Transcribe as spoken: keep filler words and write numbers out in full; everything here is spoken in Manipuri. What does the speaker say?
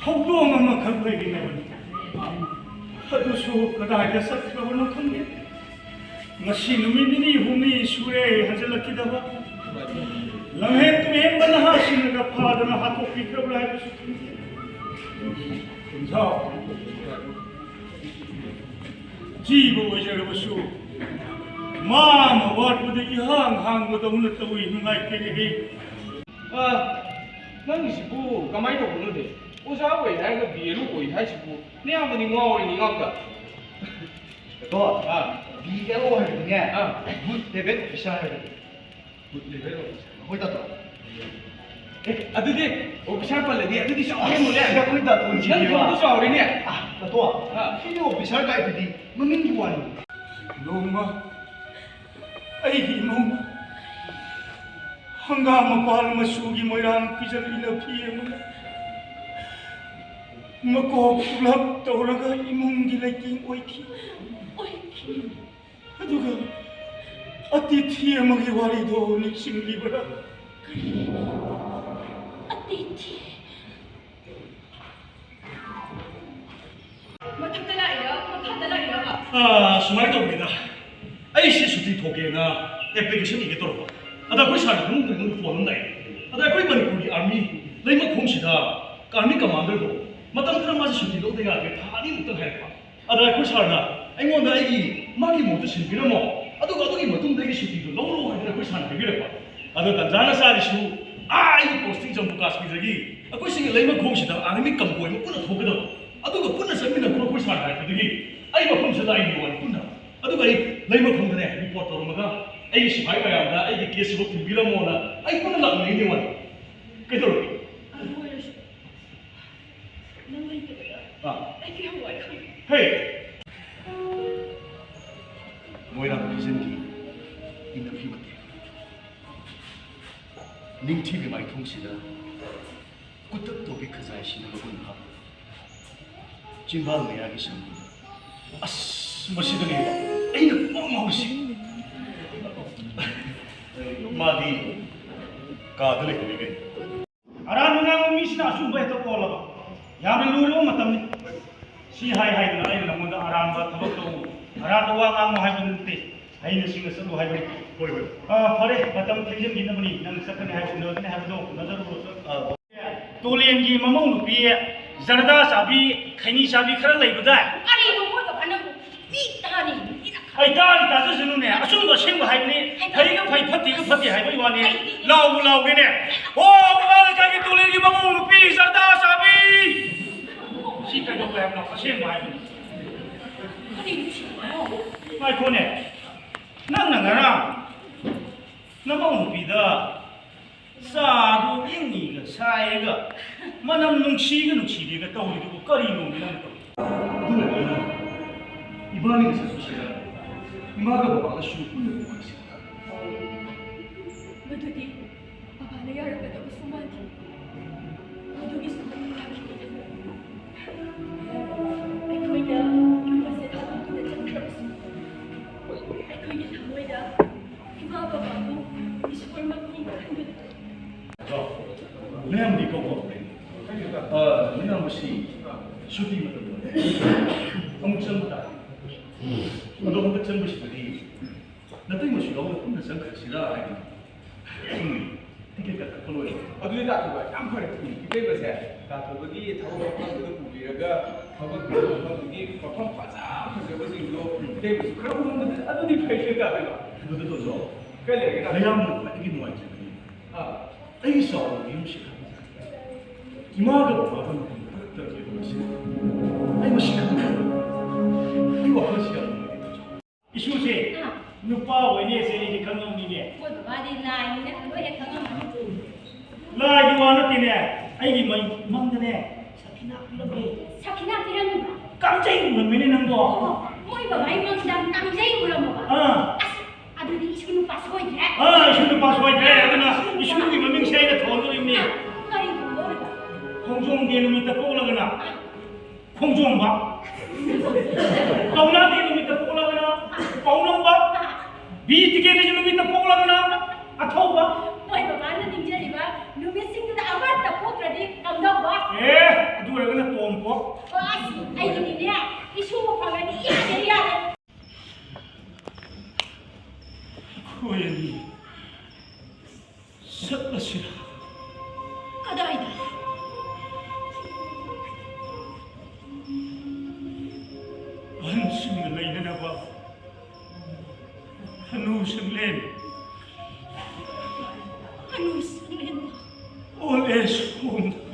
ꯍꯧꯗꯣꯡ ꯑꯃꯈꯛ ꯂꯩꯔꯤꯅꯕꯅꯤ꯫ ꯑꯗꯨꯁꯨ ꯀꯗꯥꯏꯗ ꯆꯠꯈ꯭ꯔꯕꯅꯣ ꯈꯪꯗꯦ꯫ ꯉꯁꯤ ꯅꯨꯃꯤꯠ ꯅꯤꯅꯤ ꯍꯨꯝꯅꯤ ꯁꯨꯔꯦ ꯍꯟꯖꯤꯜꯂꯛꯈꯤꯗꯕ꯫ ꯂꯝꯍꯦꯟ ꯇꯨꯍꯦꯟꯕ ꯅꯍꯥꯁꯤꯡꯅꯒ ꯐꯥꯗꯅ ꯍꯥꯠꯇꯣꯛꯄꯤꯈ꯭ꯔꯕ꯭ꯔꯥ ꯍꯥꯏꯕꯁꯨ ꯈꯪꯗꯦ꯫ ꯀꯨꯟꯖꯥꯎ꯫ ꯖꯤꯕ ꯑꯣꯏꯖꯔꯕꯁꯨ ꯃꯥ ꯑꯃ ꯋꯥꯠꯄꯗ ꯏꯍꯥꯡ ꯍꯥꯡꯕꯗꯧꯅ ꯇꯧꯏ, ꯅꯨꯡꯉꯥꯏꯇꯦꯅꯦꯍꯦ꯫ ꯑ, ꯅꯪꯒꯤꯁꯤꯕꯨ ꯀꯃꯥꯏꯅ ꯇꯧꯕꯅꯣꯅꯦ? ꯑꯣꯖꯥ ꯑꯣꯏ ꯍꯥꯏꯔꯒ ꯕꯤ ꯑꯦꯜ ꯑꯣ ꯑꯣꯏ ꯍꯥꯏꯁꯤꯕꯨ ꯅꯌꯥꯝꯕꯗꯤ ꯉꯥꯎꯔꯤꯅꯤ ꯉꯥꯎꯗ꯫ ꯑꯗꯣ ꯑꯥ꯫ ꯕꯤ ꯑꯦꯜ ꯑꯣ ꯍꯥꯏꯕꯗꯤꯅꯦ, ꯑꯥ꯫ ꯕꯨꯠ ꯂꯦꯚꯦꯜ ꯑꯣꯐꯤꯁꯥꯔ ꯍꯥꯏꯕꯅꯤ꯫ ꯕꯨꯠ ꯂꯦꯚꯦꯜ ꯑꯣꯐꯤꯁꯥꯔ꯫ ꯍꯣꯏ, ꯇꯥꯇꯣ꯫ ꯑꯦ, ꯑꯗꯨꯗꯤ ꯑꯣꯐꯤꯁꯥꯔ ꯄꯜꯂꯗꯤ ꯑꯗꯨꯗꯤ ꯆꯥꯎꯔꯦ ꯃꯣꯂꯦ꯫ ꯑꯁ, ꯑꯩꯈꯣꯏ ꯇꯥꯇꯣ ꯅꯪ ꯊꯕꯛꯇꯨ ꯆꯥꯎꯔꯦꯅꯦ꯫ ꯑꯥ, ꯇꯥꯇꯣ, ꯑꯥ꯫ ꯁꯤꯗꯤ ꯑꯣꯐꯤꯁꯥꯔ ꯀꯥꯏꯗꯨꯗꯤ ꯃꯃꯤꯡꯒꯤ ꯋꯥꯅꯤ꯫ ꯅꯣꯡꯃ ꯑꯩꯒꯤ ꯏꯃꯧꯅ ꯍꯪꯒꯥꯝ ꯃꯄꯥꯜ ꯃꯆꯨꯒꯤ ꯃꯣꯏꯔꯥꯡ ꯐꯤꯖꯟ ꯏꯅꯐꯤ ꯑꯃꯒ ꯃꯀꯣꯛ ꯄꯨꯂꯞ ꯇꯧꯔꯒ ꯏꯃꯨꯡꯒꯤ ꯂꯩꯇꯦꯡ ꯑꯣꯏꯈꯤ꯫ ꯑꯣꯏꯈꯤ꯫ ꯑꯗꯨꯒ ꯑꯇꯤꯊꯤ ꯑꯃꯒꯤ ꯋꯥꯔꯤꯗꯣ ꯅꯤꯡꯁꯤꯡꯂꯤꯕ꯭ꯔꯥ? ꯀꯔꯤ? ꯑꯇꯤꯊꯤ? ꯃꯊꯛꯇ ꯂꯥꯛꯏꯔꯥ? ꯃꯈꯥꯗ ꯂꯥꯛꯏꯔꯕ? ꯑꯥ, ꯁꯨꯃꯥꯏꯅ ꯇꯧꯕꯅꯤꯗ, ꯑꯩꯁꯦ ꯁꯨꯇꯤ ꯊꯣꯛꯀꯦꯅ ꯑꯦꯄ꯭ꯂꯤꯀꯦꯁꯟ ꯏꯒꯦ ꯇꯧꯔꯛꯄ꯫ ꯑꯗ ꯑꯩꯈꯣꯏ ꯁꯥꯔꯅ ꯐꯃꯨꯡꯗ ꯑꯩꯉꯣꯟꯗ ꯐꯣꯟ ꯑꯃ ꯂꯥꯛꯑꯦ꯫ ꯑꯗ ꯑꯩꯈꯣꯏ ꯃꯅꯤꯄꯨꯔꯒꯤ ꯑꯥꯔꯃꯤ ꯂꯩꯃꯈꯣꯡꯁꯤꯗ ꯑꯥꯔꯃꯤ ꯀꯃꯥꯟꯗꯔꯗꯣ ꯃꯇꯝ ꯈꯔ ꯃꯥꯁꯦ ꯁꯨꯇꯤ ꯂꯧꯗ ꯌꯥꯗ꯭ꯔꯦ, ꯊꯥ ꯑꯅꯤꯃꯨꯛꯇꯪ ꯍꯥꯏꯔꯛꯄ꯫ ꯑꯗ ꯑꯩꯈꯣꯏ ꯁꯥꯔꯅ ꯑꯩꯉꯣꯟꯗ ꯑꯩꯒꯤ, ꯃꯥꯒꯤ ꯃꯍꯨꯠꯇ ꯁꯤꯟꯕꯤꯔꯝꯃꯣ, ꯑꯗꯨꯒ ꯑꯗꯨꯒꯤ ꯃꯇꯨꯡꯗ ꯑꯩꯒꯤ ꯁꯨꯇꯤꯗꯨ ꯂꯧꯔꯣ ꯍꯥꯏꯗꯅ ꯑꯩꯈꯣꯏ ꯁꯥꯔꯅ ꯍꯥꯏꯕꯤꯔꯛꯄ꯫ ꯑꯗ ꯇꯟꯖꯥꯅ ꯆꯥꯔꯤꯁꯨ, ꯑꯥ, ꯑꯩꯒꯤ ꯄꯣꯁꯇꯤꯡ ꯖꯝꯃꯨ ꯀꯥꯁꯃꯤꯔꯗꯒꯤ ꯑꯩꯈꯣꯏ ꯁꯤꯒꯤ ꯂꯩꯃꯈꯣꯡꯁꯤꯗ ꯑꯥꯔꯃꯤ ꯀꯝꯕꯣꯏ ꯑꯃ ꯄꯨꯟꯅ ꯊꯣꯛꯀꯗꯕ, ꯑꯗꯨꯒ ꯄꯨꯟꯅ ꯆꯠꯃꯤꯟꯅꯈ꯭ꯔꯣ ꯑꯩꯈꯣꯏ ꯁꯥꯔꯅ ꯍꯥꯏꯔꯛꯄꯗꯒꯤ ꯑꯩ ꯃꯐꯝꯁꯤꯗ ꯂꯥꯛꯏꯅꯤ ꯋꯥꯅꯤ ꯄꯨꯟꯅ꯫ ꯑꯗꯨꯒ ꯑꯩ ꯂꯩꯃꯈꯣꯡꯗꯅꯦ ꯔꯤꯄꯣꯔꯠ ꯇꯧꯔꯝꯃꯒ ꯑꯩꯒꯤ ꯁꯤꯐꯥꯏ ꯃꯌꯥꯝꯗ ꯑꯩꯒꯤ ꯀꯦꯁꯁꯤꯕꯨ ꯊꯤꯟꯕꯤꯔꯝꯃꯣꯅ ꯑꯩ ꯄꯨꯟꯅ ꯂꯥꯛꯃꯤꯟꯅꯩꯅꯦ ꯋꯥꯅꯤ꯫ ꯀꯩꯗꯧꯔꯒꯦ? ꯑꯗꯨ ꯑꯣꯏꯔꯁꯨ ꯅꯪ ꯂꯩꯇꯕꯗ ꯑꯥ꯫ ꯑꯩ ꯀꯌꯥꯝ ꯋꯥꯏ ꯈꯪꯕ꯭ꯔꯥ? ꯍꯦ! ꯃꯣꯏꯔꯥꯡ ꯐꯤꯖꯟꯒꯤ ꯏꯟꯅꯐꯤ ꯃꯇꯦꯛ꯫ ꯅꯤꯡꯊꯤꯕꯤ ꯃꯥꯏꯊꯣꯡꯁꯤꯗ ꯀꯨꯇꯛ ꯇꯧꯕꯤ ꯈꯖꯥꯏꯁꯤꯅ ꯃꯒꯨꯟ ꯍꯥꯞꯄ꯫ ꯆꯤꯝꯕꯥꯜ ꯃꯌꯥꯒꯤ ꯁꯝꯕꯨꯗ꯫ ꯑꯁ, ꯃꯁꯤꯗꯅꯦꯕ ꯑꯩꯅ ꯄꯨꯡꯉꯥꯎ ꯉꯥꯎꯔꯤꯁꯦ꯫ ꯃꯥꯗꯤ ꯀꯥꯗ ꯂꯩꯇꯕꯤ ꯀꯩꯅꯣ꯫ ꯑꯔꯥꯟꯕ ꯉꯥꯡꯕ ꯃꯤꯁꯤꯅ ꯑꯆꯨꯝꯕ ꯍꯦꯛꯇ ꯑꯣꯜꯂꯕ꯫ ꯌꯥꯝꯅ ꯂꯨꯔꯕ ꯃꯇꯝꯅꯤ꯫ ꯁꯤ ꯍꯥꯏ ꯍꯥꯏꯗꯅ ꯑꯩꯅ ꯅꯉꯣꯟꯗ ꯑꯔꯥꯟꯕ ꯊꯕꯛ ꯇꯧ, ꯑꯔꯥꯟꯕ ꯋꯥ ꯉꯥꯡꯉꯨ ꯍꯥꯏꯕ ꯅꯠꯇꯦ꯫ ꯍꯩꯅ ꯁꯤꯡꯅ ꯆꯠꯂꯨ ꯍꯥꯏꯕꯅꯤ꯫ ꯍꯣꯏ, ꯍꯣꯏ꯫ ꯑꯥ, ꯐꯔꯦ, ꯃꯇꯝ ꯊꯦꯡꯖꯤꯟꯈꯤꯅꯕꯅꯤ꯫ ꯅꯪ ꯆꯠꯀꯅꯤ ꯍꯥꯏꯕ, ꯎꯅꯒꯅꯤ ꯍꯥꯏꯕꯗꯣ ꯎꯅꯖꯔꯨꯔꯣ꯫ ꯑꯥ, ꯇꯣꯂꯦꯟꯒꯤ ꯃꯃꯧ ꯅꯨꯄꯤ ꯖꯔꯗꯥ ꯆꯥꯕꯤ, ꯈꯩꯅꯤ ꯆꯥꯕꯤ ꯈꯔ ꯂꯩꯕꯗꯥꯏ? ꯀꯔꯤꯅꯣ ꯃꯣꯏꯒ ꯐꯅꯕ? ꯃꯤ ꯇꯥꯅꯤ, ꯃꯤꯅ ꯑꯩ ꯇꯥꯅꯤ ꯇꯥꯖꯁꯅꯨꯅꯦ, ꯑꯆꯨꯝꯕ ꯑꯁꯦꯡꯕ ꯍꯥꯏꯕꯅꯤ꯫ ꯍꯩꯃꯥ꯫ ꯐꯩꯒ ꯐꯩ, ꯐꯠꯇꯦꯒ ꯐꯠꯇꯦ ꯍꯥꯏꯕꯒꯤ ꯋꯥꯅꯤ꯫ ꯑꯩ ꯂꯥꯎꯕꯨ ꯂꯥꯎꯒꯦꯅꯦ꯫ ꯑꯣ, ꯃꯃꯥ ꯂꯩꯀꯥꯏꯒꯤ ꯇꯣꯂꯦꯟꯒꯤ ꯃꯃꯧ ꯅꯨꯄꯤ ꯖꯔꯗꯥ ꯆꯥꯕꯤ! ꯁꯤ ꯀꯩꯗꯧꯕ ꯍꯥꯏꯕꯅꯣ? ꯑꯁꯦꯡꯕ ꯍꯥꯏꯕꯅꯤ꯫ ꯀꯔꯤꯅꯣ ꯁꯤꯕꯣ? ꯉꯥꯏꯈꯣꯅꯦ, ꯅꯪꯅ ꯉꯔꯥꯡ ꯅꯃꯧ ꯅꯨꯄꯤꯗ ꯆꯥꯗꯨ ꯏꯪꯉꯤꯒ ꯁꯥꯏꯒ ꯃꯅꯝ ꯅꯨꯡꯁꯤꯒ ꯅꯨꯡꯁꯤꯗꯦꯒ ꯇꯧꯔꯤꯗꯨꯕꯨ ꯀꯔꯤꯅꯣꯃꯤ ꯅꯪ ꯇꯧꯔꯤꯗꯨꯕꯨ? ꯑꯗꯨꯅꯅꯤ ꯏꯕꯥꯅꯤꯒꯤ ꯆꯠꯄꯁꯤꯗ ꯏꯃꯥꯒ ꯕꯕꯥꯒꯁꯨ ꯄꯨꯟꯅ ꯄꯨꯈ꯭ꯔꯤꯁꯤꯗ꯫ ꯃꯗꯨꯗꯤ ꯕꯕꯥꯅ ꯌꯥꯔꯛꯀꯗꯕꯁꯨ ꯃꯥꯟꯗꯦ꯫ ꯃꯗꯨꯒꯤꯁꯨ ꯃꯔꯝ ꯂꯥꯛꯈꯤꯗꯦ꯫ ꯑꯩꯈꯣꯏꯅ ꯌꯨꯝ ꯑꯁꯦ ꯊꯥꯗꯣꯛꯇꯨꯅ ꯆꯠꯈ꯭ꯔꯕꯁꯨ ꯑꯩꯈꯣꯏꯒꯤ ꯊꯃꯣꯏꯗ ꯏꯃꯥ ꯕꯕꯥꯕꯨ ꯏꯁꯣꯔꯃꯛꯅꯤ ꯈꯟꯕꯗ꯫ ꯑꯗꯣ, ꯃꯌꯥꯝꯗꯤ ꯀꯧ ꯀꯧꯗ꯭ꯔꯦ꯫ ꯑ, ꯃꯌꯥꯝ ꯃꯁꯤ ꯁꯨꯇꯤ ꯃꯇꯝ ꯑꯣꯏꯔꯦ꯫ ꯑꯃꯨꯛ ꯆꯪꯕ ꯇꯥꯔꯦ꯫ ꯑꯗꯣ ꯍꯟꯗꯛ ꯆꯪꯕꯁꯤꯗꯗꯤ ꯅꯇꯩꯃꯁꯨ ꯌꯥꯎꯅ ꯄꯨꯟꯅ ꯆꯪꯈ꯭ꯔꯁꯤꯔꯥ ꯍꯥꯏꯅ꯫ ꯎꯝ, ꯇꯤꯀꯦꯠ ꯀꯛꯊꯠꯄ ꯂꯣꯏꯔꯦ꯫ ꯑꯗꯨꯗꯤ ꯇꯥꯊꯣꯛꯄ ꯌꯥꯝ ꯐꯔꯦ꯫ ꯎꯝ꯫ ꯏꯇꯩꯃꯁꯦ ꯇꯥꯊꯣꯛꯄꯒꯤ ꯊꯕꯛ ꯃꯐꯝꯗꯨꯗ ꯄꯨꯕꯤꯔꯒ ꯊꯕꯛ ꯃꯐꯝꯗꯨꯒꯤ ꯃꯐꯝ ꯐꯖ ꯐꯖꯕꯁꯤꯡꯗꯣ ꯏꯇꯩꯃꯁꯨ ꯈꯔ ꯎꯍꯟꯕꯗ ꯑꯗꯨꯗꯤ ꯐꯩ ꯀꯩꯀꯥ ꯍꯥꯏꯕ꯫ ꯑꯗꯨꯗ ꯇꯧꯖꯧ꯫ ꯀꯩ ꯂꯩꯔꯒꯦ ꯇꯥꯊꯣꯛꯄ? ꯃꯌꯥꯝꯅ ꯈ꯭ꯋꯥꯏꯗꯒꯤ ꯅꯨꯡꯉꯥꯏꯖꯕꯅꯤ꯫ ꯑꯥ꯫ ꯑꯩꯒꯤ ꯆꯥꯎꯔꯕ ꯌꯨꯝꯁꯤꯗ ꯏꯃꯥꯒ ꯕꯕꯥꯒ ꯃꯇꯝ ꯇꯔꯛ ꯇꯔꯛ ꯂꯩꯕ ꯑꯁꯤ ꯑꯩ ꯃꯁꯤ ꯈꯪꯗꯕ꯫ ꯑꯩ ꯋꯥꯈꯜꯁꯤ ꯌꯥꯝ ꯅꯨꯡꯉꯥꯏꯇꯦ꯫ ꯏꯁꯨꯁꯦ ꯑꯥ꯫ ꯅꯨꯄꯥ ꯑꯣꯏꯅꯦꯁꯦ ꯑꯩꯗꯤ ꯈꯪꯉꯝꯅꯤꯅꯦ꯫ ꯃꯣꯏ ꯕꯕꯥꯗꯤ ꯂꯥꯏꯅꯤꯅ ꯂꯣꯏ ꯍꯦꯛ ꯈꯪꯉꯝꯃꯅꯤ꯫ ꯂꯥꯏꯒꯤ ꯋꯥ ꯅꯠꯇꯦꯅꯦ, ꯑꯩꯒꯤ ꯃꯪ-, ꯃꯪꯗꯅꯦ ꯁꯈꯤꯅꯥ ꯄꯤꯔꯝꯃꯦ꯫ ꯁꯈꯤꯅꯥ ꯄꯤꯔꯝꯃꯤꯕ? ꯀꯥꯡꯖꯩ ꯎꯔꯝꯃꯦꯅꯦ ꯅꯪꯕꯣ꯫ ꯑꯣ, ꯃꯣꯏ ꯕꯕꯥꯒꯤ ꯃꯪꯗ ꯀꯥꯡꯖꯩ ꯎꯔꯝꯃꯕ? ꯑꯥ꯫ ꯑꯁ, ꯑꯗꯨꯗꯤ ꯏꯁꯨ ꯅꯨꯄꯥ ꯁꯣꯏꯗ꯭ꯔꯦ꯫ ꯑꯥ, ꯏꯁꯨ ꯅꯨꯄꯥ ꯁꯣꯏꯗ꯭ꯔꯦ꯫ ꯑꯗꯨꯅ ꯏꯁꯨꯒꯤ ꯃꯃꯤꯡꯁꯦ ꯑꯩꯅ ꯊꯣꯟꯗꯣꯔꯤꯕꯅꯤ꯫ ꯀꯔꯤ ꯊꯣꯟꯗꯣꯔꯤꯕ? ꯈꯣꯡꯖꯣꯝ ꯗꯦ ꯅꯨꯃꯤꯠꯇ ꯄꯣꯛꯂꯒꯅ ꯈꯣꯡꯖꯣꯝꯕ꯫ ꯀꯧꯅꯥ ꯗꯦ ꯅꯨꯃꯤꯠꯇ ꯄꯣꯛꯂꯒꯅ ꯄꯥꯎꯅꯝꯕ꯫ ꯕꯤ ꯇꯤꯀꯦꯟꯗ꯭ꯔꯖꯤꯠ ꯅꯨꯃꯤꯠꯇ ꯄꯣꯛꯂꯒꯅ ꯑꯊꯧꯕ꯫ ꯃꯣꯏ ꯕꯕꯥꯅ ꯅꯤꯡꯖꯔꯤꯕ ꯅꯨꯃꯤꯠꯁꯤꯡꯗꯨꯗ ꯑꯃꯠꯇ ꯄꯣꯛꯇ꯭ꯔꯗꯤ ꯀꯝꯗꯧꯕ? ꯑꯦ, ꯑꯗꯨ ꯑꯣꯏꯔꯒ ꯑꯣ, ꯑꯁ, ꯑꯩꯒꯤꯗꯤꯅꯦ, ꯏꯁꯨ ꯐꯪꯉꯗꯤ ꯌꯥꯔꯦ, ꯌꯥꯔꯦ꯫ ꯑꯩꯈꯣꯏ ꯑꯅꯤ ꯆꯠꯂꯁꯤꯔꯥ? ꯀꯗꯥꯏꯗ? ꯑꯍꯟꯁꯤꯡꯅ ꯂꯩꯅꯅꯕ ꯍꯅꯨ ꯁꯪꯂꯦꯟ꯫ ꯍꯅꯨ ꯁꯪꯂꯦꯟ꯫ Old age home꯫